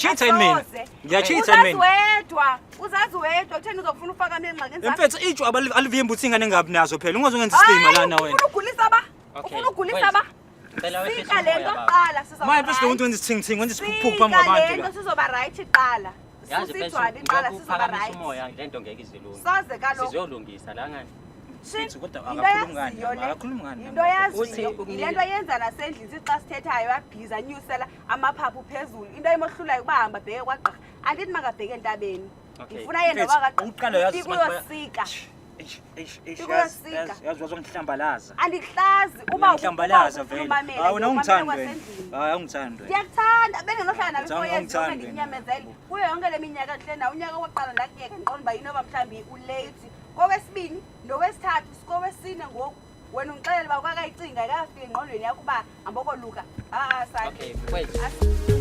Ngiyachitha yini mina? Asoze. Ngiyachitha yini Uzazi mina? wedwa, uzazi wedwa kutheni uzofuna ufaka mina engxakini zakho. Mfethu itsho alivimbi ukuthi ingane engabi nazo phela. Ungazongenza isilima lana wena. Ufuna ugulisa ba? Okay, Ufuna ugulisa wait. ba? Cela wehlise Sika le umoya, nto baba. kuqala sizoba Manje mfethu lo right. muntu wenza isithingithingi, wenza isiphukuphuku phambi Sika kwabantu le la. nto sizoba right kuqala. Yazi Susa ijwabi kuqala mfethu sizoba uphakamisa right. umoya le nto ngeke izilunge. Soze kaloku. Sizolungisa la ngani. Shin, Mfethu, kodwa yinto akakhulumi ngani yaziyo la, le. akakhulumi ngani la. Yinto yaziyo. Uthi ukunika- Yile nto yenza nasendlini sithi xa sithethayo yabhiza anyusela amaphaphu phezulu. Into emohlulayo uba hamba abheke kwagqirha. Andithi makabheke entabeni. Okay. Ndifuna yena Mfethu, wakagqirha. uqala uyazi Fika ukuthi uyosika. Eish, eish, eish, Fika yazi- uyosika. yazi- yazi wazongihlambalaza. Andikuhlazi uba Uyangihlambalaza uba vele. umamela, Hayi wena nje, umamela ungithandi wena. kwasendlini. Hayi awungithandi wena. Ndiyakuthanda bengenohlala nawe Mfethu, 4 years yonke awungithandi wena. ndikunyamezele. Kuyo yonke le minyaka ndihleli nawe unyaka wokuqala ndakuyeka ndiqonda uba inoba mhlawumbi ulate. Kowesibini nowesithathu sikowesine ngoku wena undixelele uba kwakayicinga ikafika engqondweni yakho uba hambokoluka. Ha-a Okay, wait.